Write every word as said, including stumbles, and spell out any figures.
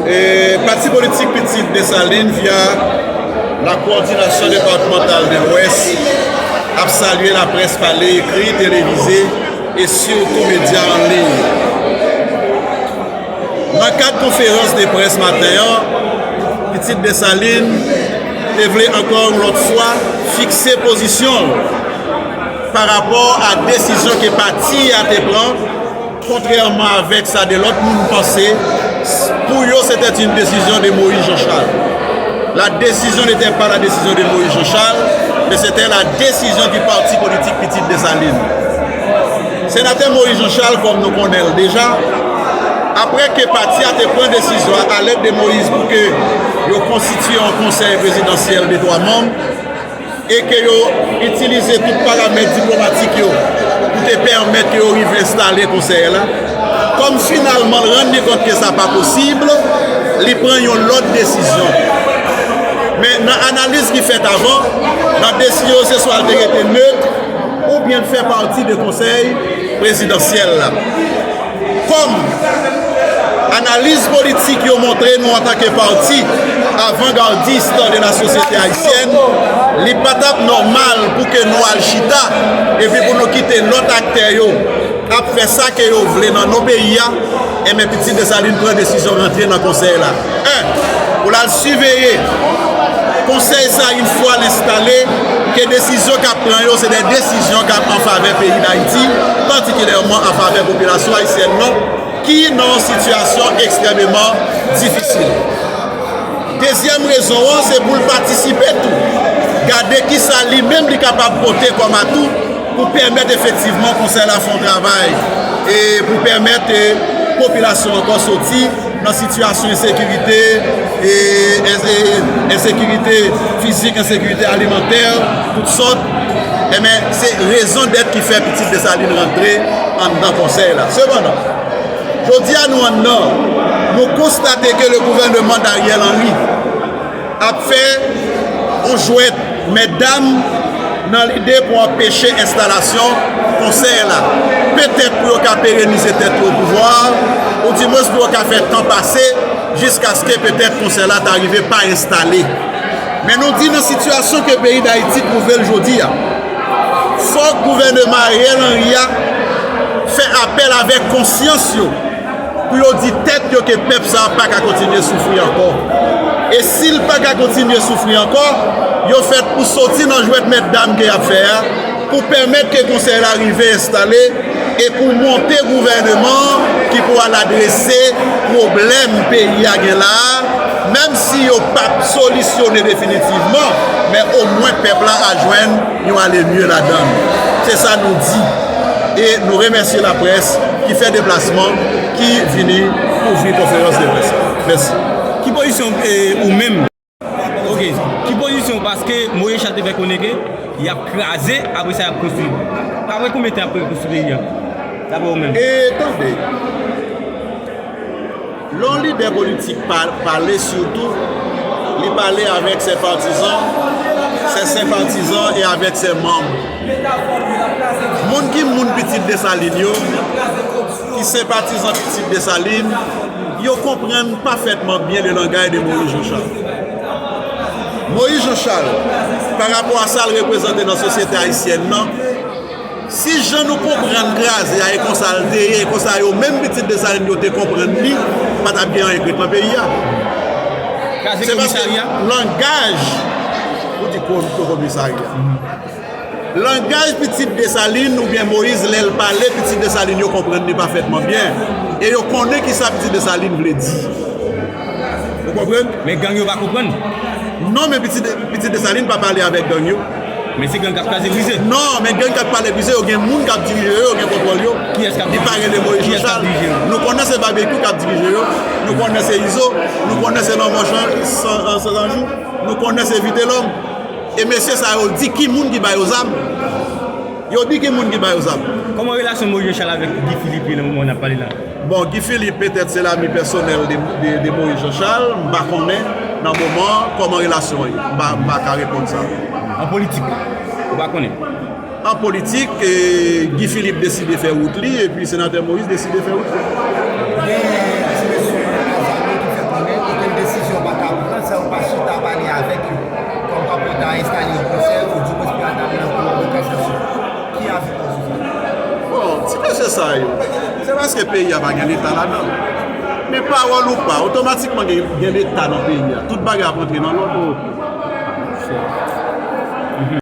E, pati politik Pitit Desalin, via la coordination départementale de l'Ouest, ap salye laprès pale, ekri, televize e sitou medya an liy. Nan kad konferans de près maten an, Pitit Desalin te vle ankò yon lòt fwa fikse pozisyon l pa rapò a desizyon ke pati a te pran. Kontrèman avèk sa de lòt moun panse, pou yo se te yon desizyon de Moïse Jean Charles. La décision n'était pas la décision de Moïse Jean Charles, mais c'était la décision du parti politique Pitit Desalin. Senatè Moïse Jean Charles, kòm nou konnen l deja, apre ke pati a te pran desizyon a lèd de Moïse pou ke yo konstitye yon konsèy prezidansyèl de twa manm, e ke yo itilize tout paramèt diplomatik yo pou te pèmèt ke yo rive enstale konsèy la. Kòm finalman l rann li kont ke sa pa posib, li pran yon lòt desizyon. Men nan analiz ki fèt avan, nan desizyon se swa l te rete net oubyen l fè pati de konsèy prezidansyèl la. Kòm analiz politik yo montre nou antanke pati avangadis de la sosyete ayisyèn, li pa t ap nòmal pou ke nou al chita epi pou nou kite lòt aktè yo ap fè sa ke yo vle nan non peyi a, enben Pitit Desalin pran desizyon rantre nan konsèy la. En, pou l al siveye konsèy sa, yon fwa l enstale, ke desizyon k ap pran yo se de desizyon k ap an favè peyi Dayiti, patikilyèman an favè popilasyon ayisyèn nan, ki nan yon sitiyasyon ekstrèmeman difisil. Dezyèm rezon an, se pou l patisipe tou, gade kisa li menm li kapab pote kòm atou pou pèmèt efektivman konsèy la fè yon travay e pou pèmèt, e, popilasyon ankò soti nan sitiyasyon ensekirite, e, ense-, ensekirite fizik, ensekirite alimantè, tout sòt. Enben, se rezon dèt ki fè Pitit Desalin rantre anndan konsèy la. Sepandan, jodi a nou anndan, nou konstate ke le gouvernement d'Ariel Henry ap fè yon jwèt mètdam nan lide pou anpeche enstalasyon konsèy la. Petèt pou yo ka perenize tèt yo o pouvwa, oudimwens pou yo ka fè tan pase jiskaske petèt konsèy la ta rive pa enstale. Men nou di nan sitiyasyon ke peyi Dayiti twouve l jodi a, fòk gouvèneman Ariel Henry a fè apèl avèk konsyans yo pou yo di tèt yo ke pèp sa a pa ka kontinye soufri ankò. E si l pa ka kontinye soufri ankò, yo fèt pou soti nan jwèt mètdam ke y ap fè a, pou pèmèt ke konsèy la rive enstale e pou monte gouvèneman ki pou al adrese pwoblèm peyi a gen la a, menm si yo p ap solisyone definitivman, men omwen pèp la a jwenn yon ale mye ladan l. Se sa nou di. E nou remèsye laprès ki fè deplasman, ki vini kouvri konferans de près la. Mèsi. Ki pozisyon, eh, ou menm? Ok. Ki pozisyon w? Paske Moïse Charles te fè konnen ke y ap kraze, apre sa y ap konstwi. Apre konbyen tan y ap rekonstwi peyi a? Daprè ou menm? E tande, lè yon lidè politik pa-, pale, sitou, li pale avèk ses partisans, ses sympathisants et avec ses membres. Moun ki moun Pitit Desalin yo, ki senpatizan Pitit Desalin, yo konprann pafètman byen le langage de Moïse Jean Charles. Moïse Jean Charles, pa rapò a sa l reprezante nan sosyete ayisyèn nan, si jan nou konprann kraze a e konsa l te ye, e konsa yo menm Pitit Desalin yo te konprann li, pa t ap gen anyen k ret nan peyi a. Kraze komisarya? Langaj, ou di ko-, ko-, komisarya. Langaj Pitit Desalin oubyen Moyiz, lè l pale, Pitit Desalin yo konprann li pafètman byen. E yo konnen kisa Pitit Desalin vle di. Ou konprann? Men gang yo pa konprann. Non, men Pitit, Pitit Desalin pa pale avèk gang yo. Men se gang k ap kraze brize. Non, men gang k ap pale brize, yo gen moun k ap dirije yo, yo gen kontwòl yo. Kiyès k ap dirije? Li pa rele Moyiz Jean Charles. Nou konnen se Babekyou k ap dirije yo. Nou konnen se Izo. Nou konnen se Lanmò San, San, Sanjou. Nou konnen se Vitelòm. E mesye sa yo di ki moun ki ba yo zam. Yo di ki moun ki ba yo zam. Kòman relasyon Moïse Jean Charles avèk Guy Philippe ye nan moman n ap pale la? Bon, Guy Philippe petèt se lami pèsonèl de, de, de Moïse Jean Charles, m pa konnen nan moman an kòman relasyon an ye. M pa, m pa ka reponn sa. An politik, ou pa konnen? An politik, eh, Guy Philippe deside fè wout li, epi senatè Moïse deside fè wout li. Gen ti mesye Azali ki fè konnen okenn desizyon pa ka pran san yo pa chita pale avèk yo. Kòm pa pou ta enstale yon pwosè ou di mwen pou al nan kou kasasyon. Ki avi w sou sa? Bon, ti mesye sa yo, se paske peyi a pa gen leta ladan. Men pawòl ou pa, otomatikman gen, gen leta nan peyi a. Tout bagay ap antre nan lòd.